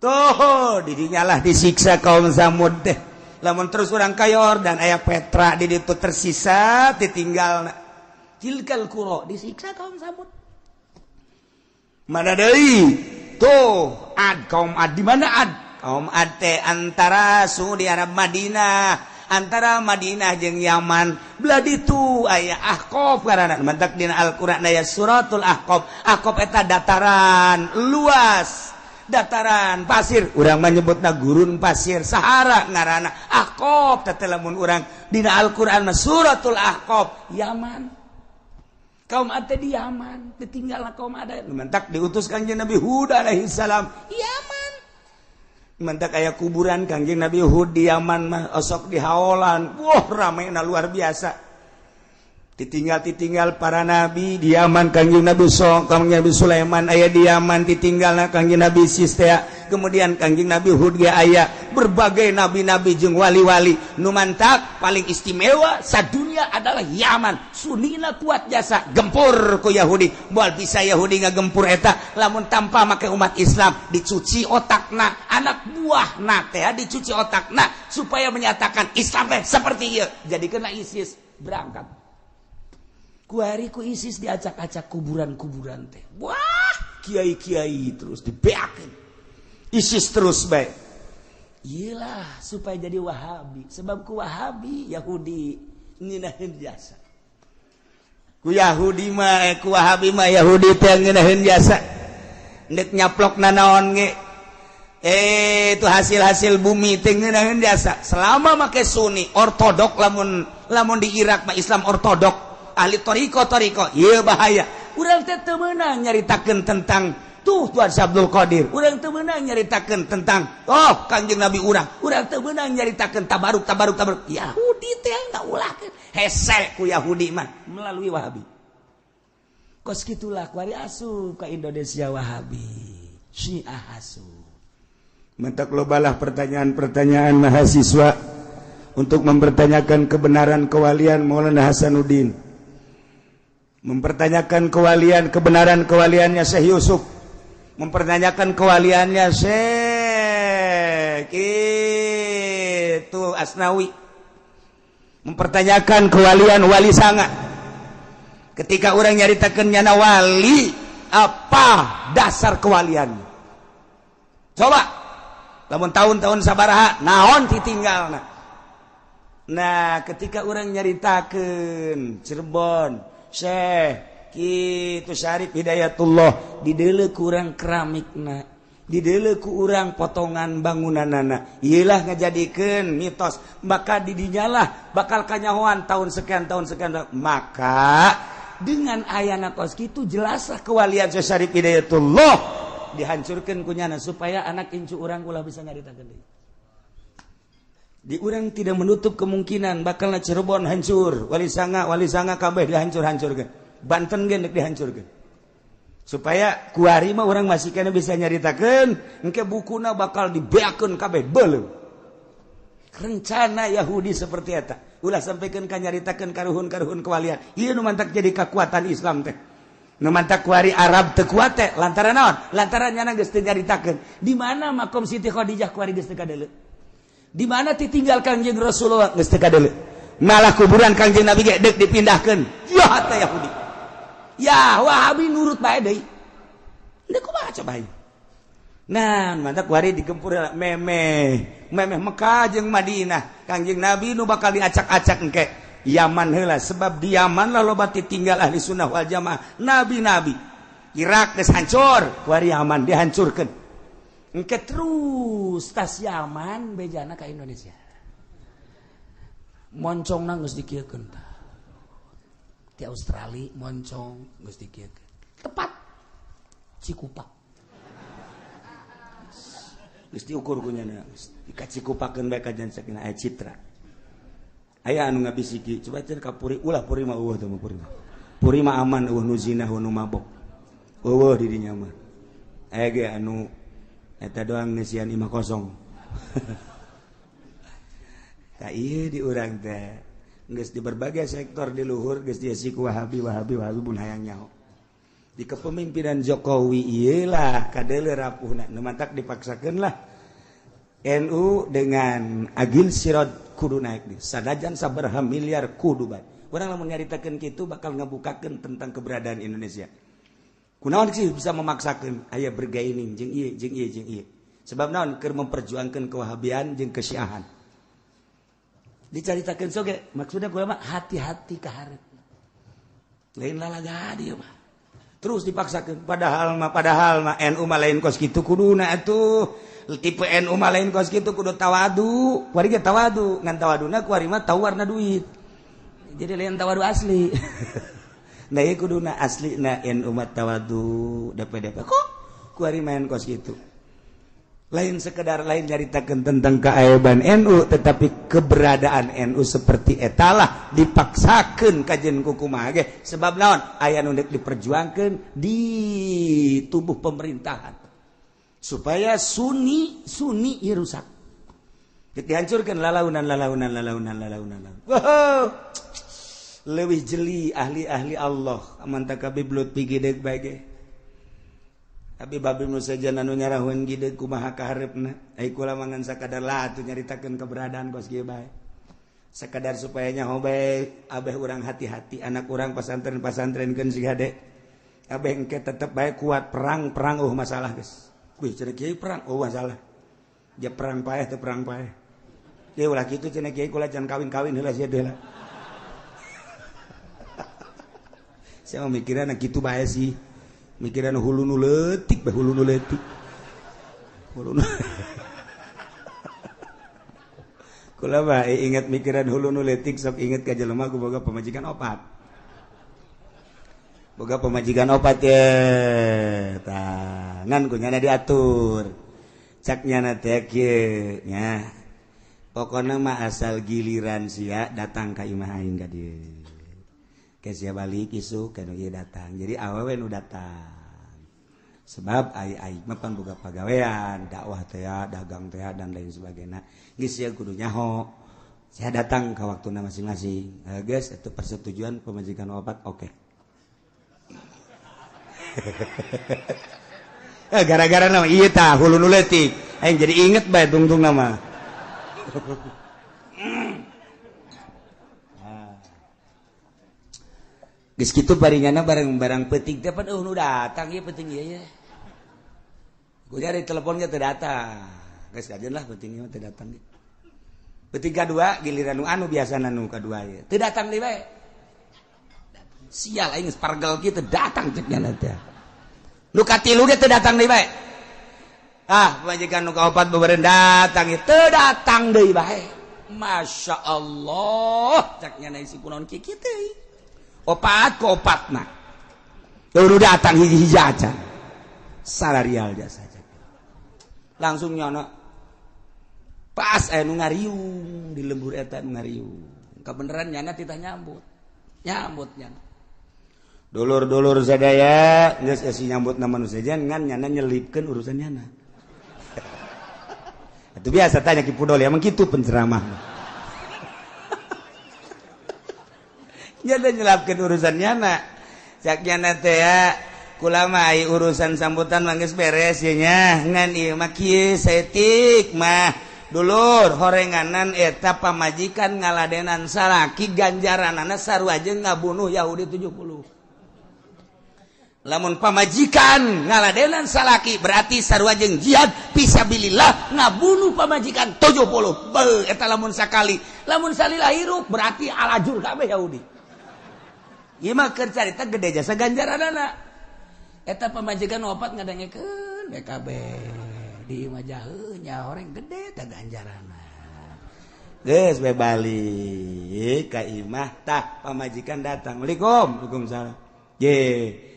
tuh. Didinya lah disiksa kaum Samud teh. Lamun terus urang ka Yordan, aya Petra di ditu, tersisa ditinggal tilkal qura, disiksa kaum Samud. Mana deui tuh? Ad, kaum Ad. Di mana Ad? Kaum Ad teh antara Saudi Arab, Madinah, antara Madinah jeung Yaman belah ditu aya Ahqaf karana. Mantak dina Al-Qur'an aya suratul Ahqaf. Ahqaf eta dataran luas, dataran pasir, urang menyebutna gurun pasir, Sahara ngaranna. Ahqaf teh lamun urang dina Al-Qur'an mah suratul Ahqaf, Yaman. Kaum Ad di Yaman ditinggal kaum Ad. Mantak diutus Kangjeng Nabi Hud alaihi salam Yaman. Mantak aya kuburan Kangjeng Nabi Hud di Yaman mah, osok di haolan. Wah, rame na luar biasa. Ditinggal-titinggal para nabi di Yaman. Kangjeng Nabi So, Kangjeng Nabi Sulaiman aya di Yaman, ditinggal Kangjeng Nabi Sistea. Kemudian Kangjeng Nabi Hud ge aya, berbagai nabi-nabi jeung wali-wali. Nu mantak paling istimewa sadunia adalah Yaman. Sunina kuat jasa gempur ku Yahudi. Moal bisa Yahudi ngagempur eta lamun tanpa make umat Islam. Dicuci otakna, anak buahna teh dicuci otakna supaya menyatakan Islam teh seperti ieu. Jadi kena ISIS berangkat. Kuari ku ISIS diacak-acak kuburan-kuburan teh. Wah, kiai-kiai terus dibeakeun. ISIS terus baik. Iyalah supaya jadi Wahabi. Sebab ku Wahabi Yahudi ngeunaheun jasa. Ku Yahudi mah, ku Wahabi mah Yahudi teh ngeunaheun jasa. Ndek nyaplok nanaon ge. Itu hasil-hasil bumi teh ngeunaheun jasa. Selama make Sunni ortodok, lamun lamun di Irak mah Islam ortodok, ahli toriko toriko, iya bahaya. Urang teh teu meunang nyaritakeun tentang tuh Tuhan Abdul Qadir. Urang teu meunang nyaritakeun tentang oh Kangjeng Nabi urang. Urang teu meunang nyaritakeun tabaruk tabaruk tabaruk. Yahudi teh ngaulahkeun. Hese ku Yahudi mah melalui Wahabi. Kos kitulah kuari asup ka Indonesia Wahabi. Syiah asup. Mentak lobalah pertanyaan-pertanyaan mahasiswa untuk mempertanyakan kebenaran kewalian Maulana Hasanuddin, mempertanyakan kewalian, kebenaran kewaliannya Syekh Yusuf, mempertanyakan kewaliannya Syekh itu Asnawi, mempertanyakan kewalian Wali Sanga. Ketika orang nyaritakan nyana wali, apa dasar kewalian? Coba lamun tahun-tahun sabaraha, naon ditinggal? Nah, ketika orang nyaritakan Cirebon, Syekh kitu Syarif Hidayatullah, didele kurang keramikna, didele ku urang potongan bangunanana, iyalah ngajadikeun mitos. Maka didinyalah bakal kanyahoan tahun sekian, tahun sekian. Maka dengan ayana kos kitu, jelaslah kewalian Syekh Syarif Hidayatullah dihancurkan kunyana supaya anak incu urang ulah bisa nyaritakeun deui. Di urang tidak menutup kemungkinan bakal Cirebon hancur, Wali Sanga, Wali Sanga kabeh dihancur-hancurkan, Banten ge dihancurkan, supaya kuari mah orang masih kena bisa nyaritakeun. Engke bukuna bakal dibeakeun kabeh, beuleum. Rencana Yahudi seperti eta, ulah sampaikan ka nyaritakeun karuhun-karuhun kewalian. Ieu nu mantak jadi kekuatan Islam teh. Nu mantak kuari Arab teu kuat teh lantaran naon? Lantaran nyana geus teu nyaritakeun di mana makom Siti Khadijah. Kuari geus teu kadeuleu di mana ditinggal Kangjeng Rasulullah, geus teu kadeuleu. Malah kuburan Kangjeng Nabi ge deuk dipindahkeun. Ya teh Yahudi. Ya Wahabi nurut bae deui. Deuk kumaha coba ieu? Nah, mantak kuari digempur memeh memeh Mekah jeung Madinah. Kangjeng Nabi nu bakal diacak-acak engke Yaman heula, sebab di Yaman lah loba tinggal ahli sunnah wal jamaah, nabi-nabi. Irak geus hancur, kuari Yaman dihancurkeun. Engke terus tas Yaman bejana ka Indonesia. Moncongna geus dikieukeun tah. Di Australia moncong geus dikieukeun. Tepat Cikupa. Geus diukur ku nyana, dikacikupakeun bae ka jan sakina aya citra. Aya anu ngabisiki, coba cenah ka Puri, ulah Puri mah eueuh teh mah Puri mah. Puri mah aman eueuh nu zina eueuh nu mabok. Eueuh di dinya mah. Aya ge anu eta doang ngeusian imah kosong. Tah ieu di urang teh geus di berbagai sektor di luhur geus diisi ku Wahabi Wahabi Wahabi mun hayang nyaho. Di kepemimpinan Jokowi ieu lah kadeuleu rapuhna nu mantak dipaksakeun lah NU dengan Agil Siroj kudu naik di sanajan sabaraha miliar kudu bae. Urang lamun nyaritakeun kitu bakal ngabukakeun tentang keberadaan Indonesia. Kunaon sih bisa memaksakeun aya bergaining jeung ieu jeung ieu jeung ieu. Sebab naon keur memperjuangkeun kewahabian jeung kesyiahan. Dicaritakeun soge maksudna kula mah hati-hati ka hareup. Lain lalaga dieu mah. Terus dipaksakeun padahal mah NU mah lain kos kitu kuduna atuh. Tipe NU mah lain kos kitu kudu tawadu. Kuari ge tawadu, ngan tawaduna kuari mah tau warna duit. Jadi lain tawadu asli. Nah ieu kuduna asli na NU mah tawadu DPDP kok kuari main kos kitu. Lain sekedar lain nyaritakeun tentang keaiban NU tetapi keberadaan NU seperti etalah dipaksakeun kajen kumaha ge sebab naon aya nu deuk diperjuangkeun di tubuh pemerintahan supaya Sunni Sunni ieu rusak dihancurkeun lalaunan lalaunan lalaunan lalaunan. Wow, leuwih jeli ahli-ahli Allah aman tak Habib Lutfi gideg bae ge. Habib Habib nu sejen anu nyarahun gideg kumaha kahareupna ai kula mah ngan sakadar lah atuh nyaritakeun keberadaan kos kieu bae sakadar supaya nyaho bae abeh urang hati-hati anak urang pasantren-pasantrenkeun si hade abeh engke tetep bae kuat perang-perang masalah geus kuy cenah kiai perang masalah dia perang paeh teu perang paeh ieu ulah kitu cenah kiai kula jangan kawin-kawin heula sia deui lah. Saya mah mikiran kitu bae sih. Mikiran hulu nu leutik bae hulu nu leutik. Hulu nu. Kula mah inget mikiran hulu nu leutik sok inget ka jelema ku boga pamajikan opat. Boga pamajikan opat ye. Tah, ngan ku nyana diatur. Cak nyana teh kieu nya. Pokona mah asal giliran sia datang ka imah aing ka dieu. Sia balik isuk kan ieu datang. Jadi awewe nu datang. Sebab ai ai mah pan boga pagawean, dakwah teh, dagang teh dan lain sebagainya. Geus sia kudu nyaho. Sia datang ka waktuna masing-masing. Geus itu persetujuan pemajikan opat oke. Gara-gara nama ieu tah hulu nu leutik. Aing jadi inget bae tungtung nama. Geus kitu baringana barang-barang peuting teh pan nu datang ieu peuting ieu ye. Ku cari telepon ge teu datang. Geus kajeun lah peuting ieu teu datang ge. Peuting kadua giliran nu anu biasana nu kadua ieu. Teu datang deui bae. Sial aing geus pargel kieu teu datang cek nya teh. Nu katilu ge teu datang deui bae. Ah, pamajikan nu kaopat beureun datang ieu teu datang deui bae. Masya Allah, cek nya si kunaon kieu kitu. Opat ke opat nah baru datang hiji-hiji aja salarial jasa aja langsung nyono pas nu ngariung di lembur eta nu ngariung kebenaran nyana titah nyambut nyambut nyana dulur-dulur sadaya geus esi nyambut nama nu sejen ngan nyana nyelipkeun urusan nyana. Itu biasa tanya Ki Pudol ya emang kitu penceramah. Nyana nyelapkeun urusan nyana. Cak nyana teh ya kula mah ai urusan sambutan mah geus beres ye nya ngan ieu mah kieu saeutik mah dulur horenganan eta pamajikan ngaladenan salaki ganjaranana sarua jeung ngabunuh Yahudi 70. Lamun pamajikan ngaladenan salaki berarti sarua jeung jihad fisabilillah ngabunuh pamajikan 70. Beuh eta lamun sakali lamun salila hirup berarti alajur kabeh Yahudi. Ieu mah keur carita gede jasa ganjaranana. Eta pamajikan opat ngadangekeun BKB di imah jaheuh nya horeng gede teh ganjaranna. Geus we balik ka imah tah pamajikan datang. Waalaikum, waalaikumsalam. Ye,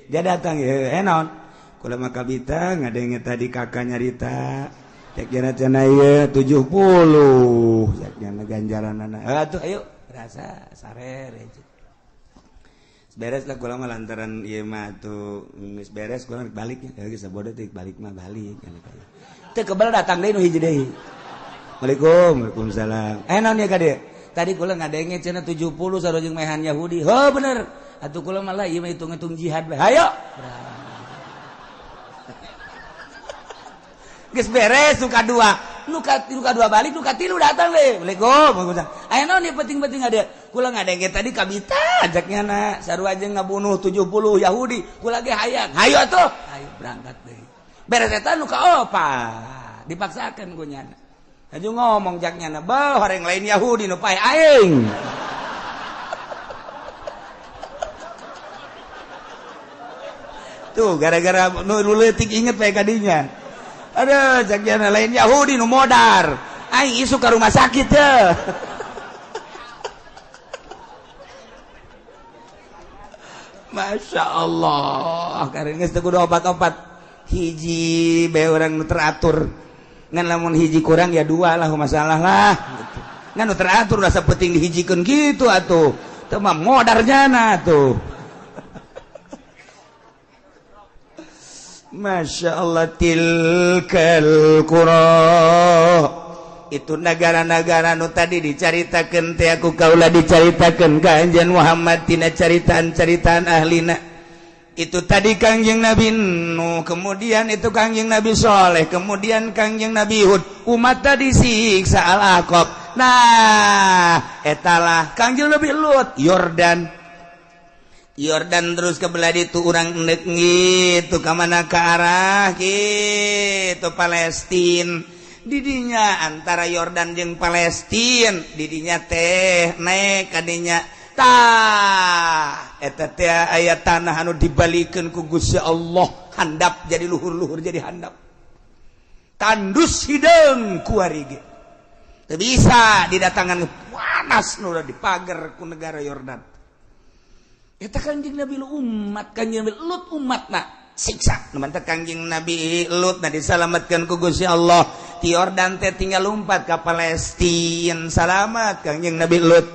dia datang ye, naon? Kula mah kabita ngadenge tadi kakak nyarita. Cek jana cenah ieu 70. Cek jana ganjaranana. Atuh ayo rasa sarere. Beres lah kula mah lantaran ieu mah atuh geus beres kula balik nya. Geus sabodo teh balik mah balik. Teu kebel datang deui nu hiji deui. Waalaikum, waalaikumsalam. Naon ya ka dieu? Tadi kula ngadenge cenah 70 sarua jeung mehan Yahudi. Heuh bener. Atuh kula mah lah ieu mah hitung-hitung jihad bae. Hayo. Geus beres nu kadua. Nu kadua balik, nu katilu datang deui. Waalaikum, waalaikumsalam. Aya naon ieu penting-penting ka dieu? Kula ngadenge tadi kabita ajaknya na sarua jeung ngabunuh 70 Yahudi. Kula ge hayang. Hayo atuh. Hayo berangkat deui. Beres eta nu kaopat. Dipaksakeun ku nyana. Aju ngomong jaknya na bah orang lain Yahudi nu pae aing. Tuh gara-gara nu leutik inget pae kadinya. Aduh jaknya na lain Yahudi nu modar. Aing isuk ka rumah sakit teh. Masya Allah, karena geus teu kudu opat-opat. Hiji bae urang nu teratur. Ngan lamun hiji kurang ya dua lah masalah lah gitu. Ngan nu teratur rasa penting dihijikeun gitu atuh. Teu mah modarnya na tuh. Masya Allah tilkal qura. Itu negara-negara nu tadi dicaritakeun teh aku kaula dicaritakeun ka Anjeun Muhammad tina caritaan-caritaan ahlina. Itu tadi Kangjeng Nabi Nuh, kemudian itu Kangjeng Nabi Soleh, kemudian Kangjeng Nabi Hud, umat tadi siksa Al-Aqab. Nah, etalah Kangjeng Nabi Lut, Yordan. Yordan terus ke belah ditu urang endek gitu ka mana ka arah gitu Palestin. Didinya antara Yordan jeung Palestin, didinya teh naik kadinya. Tah eta teh aya tanah anu dibalikeun ku Gusti Allah handap jadi luhur-luhur jadi handap tandus hideung kuari ge teu bisa didatangan panas nu dipager ku negara Yordan. Eta Kangjeng Nabi umat Kangjeng Nabi Lut umatna siksa nu mantep Kangjeng Nabi Lut na disalametkeun ku Gusti Allah ti Yordan teh tinggal lumpat ka Palestina salamat Kangjeng Nabi Lut.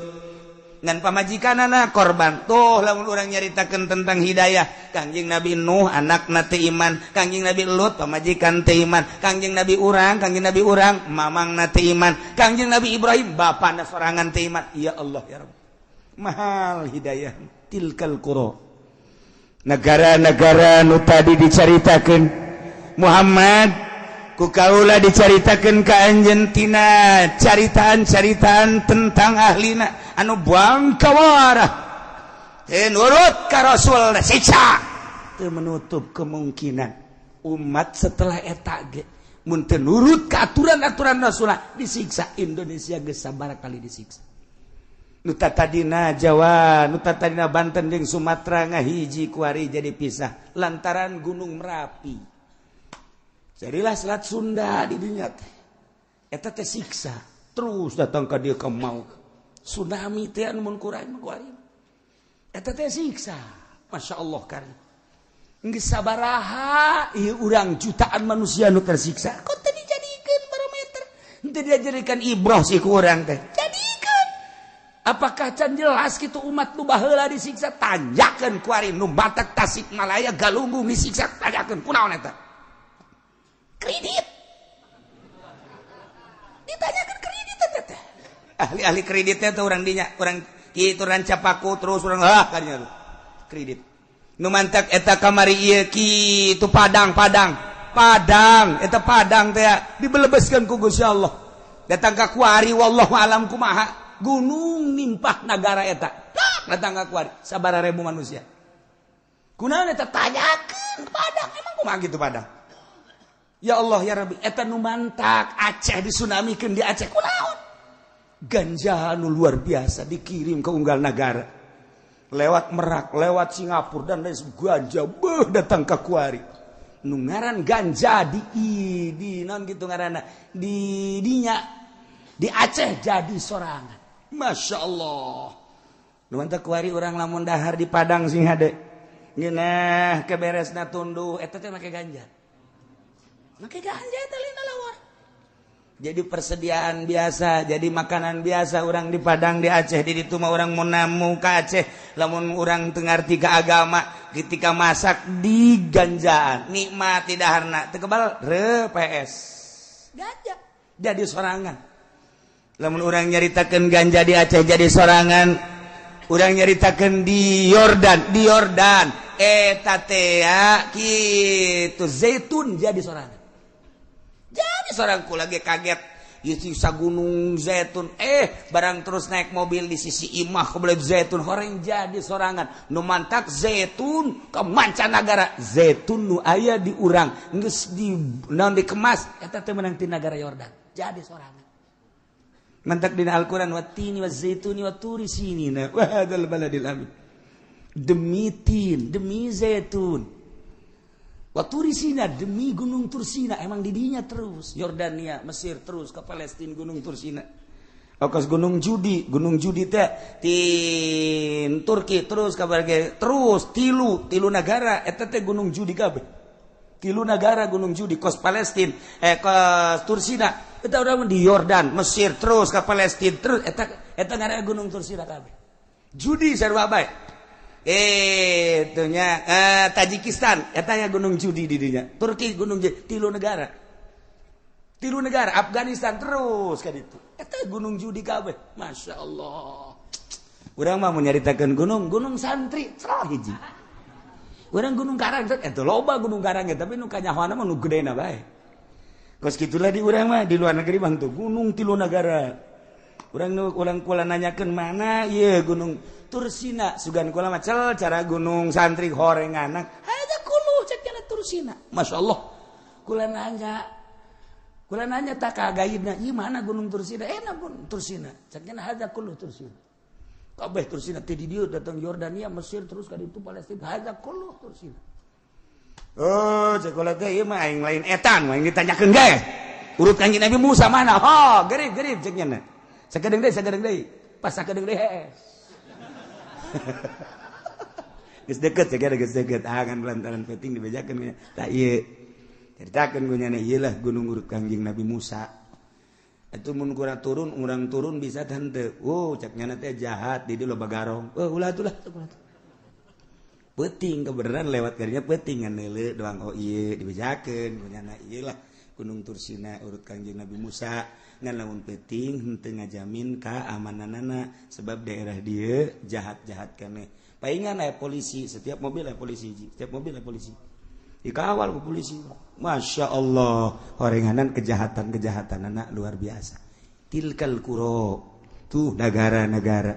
Ngan pamajikanana korban tuh lamun urang nyaritakeun tentang hidayah Kangjeng Nabi Nuh anakna teu iman, Kangjeng Nabi Lut pamajikan teu iman, Kangjeng Nabi urang mamangna teu iman, Kangjeng Nabi Ibrahim bapana sorangan teu iman. Ya Allah ya Rabb, mahal hidayah. Tilkal qura, negara-negara nu tadi dicaritakeun Muhammad ku kaula dicaritakeun ka anjeun tina caritaan-caritaan tentang ahlina anu bangkawarah teu nurut ka Rasul siksa. Teu menutup kemungkinan umat setelah eta ge mun teu nurut ka aturan-aturan Rasul disiksa. Indonesia geus sabaraha kali disiksa. Nu tadina Jawa, nu tadina Banten jeung Sumatera ngahiji kuari jadi pisah lantaran Gunung Merapi. Jadilah Selat Sunda di dinya teh. Eta teh siksa terus datang ka dieu ka maut. Tsunami teh anu mun kurang kuari. Eta teh siksa. Masya Allah kan. Geus sabaraha ieu urang jutaan manusia nu tersiksa. Kok teu dijadikeun barometer? Teu dijadikan ibroh sih ku urang teh. Jadikeun. Apakah can jelas kitu umat nu baheula disiksa? Tanjakeun kuari nu Batak Tasikmalaya Galunggung disiksa tanjakeun. Kunaon eta? Kredit. Ditanyakan kredit teh. Ahli-ahli kreditnya tuh orang dinya, orang kitu Rancapaku terus orang ah kadinya tuh. Kredit. Nu mantak eta kamari ieu kitu Padang, Padang. Padang, eta Padang teh dibelebeskeun ku Gusti Allah. Datang ka kuari wallahu alam kumaha. Gunung nimpah nagara eta. Datang ka kuari sabaraha ribu manusia. Kunaon eta tanyakeun Padang, emang kumaha kitu Padang? Ya Allah ya Rabbi, eta nu mantak Aceh disunamikeun di Aceh kunaon? Ganja nu luar biasa dikirim ke unggal nagara. Lewat Merak, lewat Singapura dan lain ganja beuh datang ka kuari. Nu ngaran ganja di non gitu ngaranna di dinya. Di Aceh jadi sorangan. Masya Allah. Nu mantap kuari urang lamun dahar di Padang sing hade. Ngeunah keberesna tunduh eta teh make ganja. Make ganja eta lain lawar. Jadi persediaan biasa, jadi makanan biasa orang di Padang, di Aceh, di ditu mah orang mau namu ke Aceh, lamun orang teu ngarti ka agama, ketika masak di ganjaan, nikmat di daharna, teu kebal re PS. Ganja jadi sorangan. Lamun orang nyaritakeun ganja di Aceh jadi sorangan, urang nyaritakeun di Yordan, eta teh kitu zaitun jadi sorangan. Jadi seorang kula ge kaget sisa gunung zaitun, barang terus naik mobil di sisi imah kebelet zaitun horeng jadi sorangan. Nu mantak zaitun ke mancanagara, zaitun nu aya di urang geus di naon dikemas eta teh meunang ti negara Yordan jadi sorangan. Mantak dina Al-Qur'an wattini wazaituni waturi sinina wa hadzal baladil amin, demi tin, demi zaitun, Waturisina, demi gunung Tursina. Emang didinya terus Yordania, Mesir, terus ke Palestina, gunung Tursina. Okos gunung Judi, gunung Judi teh tin Turki terus kabar terus tilu tilu negara eta teh gunung Judi kabeh. Tilu negara gunung Judi, kos Palestina, kos Tursina eta urang di Yordan, Mesir, terus ke Palestina, terus eta eta ngaranna gunung Tursina kabeh. Judi sarua bae. Itunya Tajikistan etanya Gunung Judi di dinya. Turki Gunung Judi, tilu negara. Tilu negara Afghanistan terus kan itu. Eta Gunung Judi kabeh. Masya Allah. Urang mah mau nyaritakeun gunung, gunung santri salah hiji. Urang Gunung Karang eta loba gunung karang tapi nu kanyahoana mah nu gedena bae. Kos kitulah di urang mah, di luar negeri bang tuh gunung tilu negara. Urang nu urang kula nanyakeun mana ieu gunung Tursina, sugan kula mah cel cara gunung santri horeng anak. Hada kulu cek cenah Tursina. Masya Allah. Kula nanya. Kula nanya tak ka gaibna, ieu mana gunung Tursina? Enak gunung Tursina. Cek cenah hada kulu Tursina. Kabeh Tursina ti di dieu datang Yordania, Mesir, terus ka ditu Palestina. Hada kulu Tursina. Oh, cek kula teh ieu mah aing lain etan, aing ditanyakeun ge. Urut Kanjeng Nabi Musa mana? Oh, gerib gerib cek nya. Sakedeung deui, sakedeung deui. Pas sakedeung deui hees. Geus deket ya, geus deket. Ah kan lantaran penting dibejakeun tah ieu. Caritakeun ku nyana ieu lah gunung urut Kanjeng Nabi Musa. Atuh mun kurang turun, urang turun bisa tante. Oh, cek nyana teh jahat di dieu loba garong. Oh, ulah atuh lah. Peuting kebenaran lewat karinya peuting ngan neuleu doang, oh ieu dibejakeun ku nyana ieu lah Gunung Tursina urut Kanjeng Nabi Musa. Ngan lamun peuting henteu ngajamin keamananana sebab daerah dieu jahat-jahat keneh. Paingan aya polisi, setiap mobil aya polisi, setiap mobil aya polisi. Dikawal ku polisi. Masya Allah, horenganan kejahatan-kejahatan anak luar biasa. Tilkal qura, tuh negara-negara.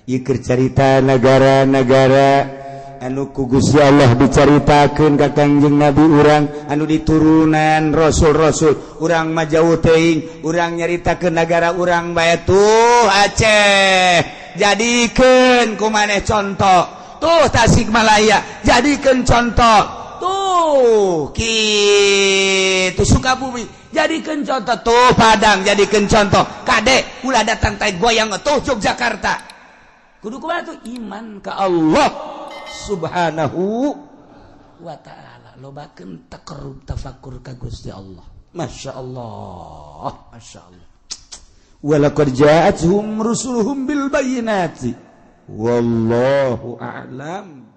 Ieu keur carita negara-negara anu ku Gusti Allah dicaritakeun ka Kangjeng Nabi urang anu diturunan rasul-rasul. Urang mah jauh teuing, urang nyaritakeun negara urang bae. Tuh Aceh, jadikeun ku maneh contoh. Tuh Tasikmalaya, jadikeun contoh. Tuh kitu Sukabumi, jadikeun contoh. Tuh Padang, jadikeun contoh. Kade ulah datang tai goyang. Tuh Yogyakarta, kudu kumaha tuh iman ka Allah Subhanahu wa ta'ala, lobakeun taqarrub tafakur ka Gusti Allah. Masya Allah, Masya Allah. Walaqad ja'atuhum rusuluhum bil bayyinati wallahu a'lam.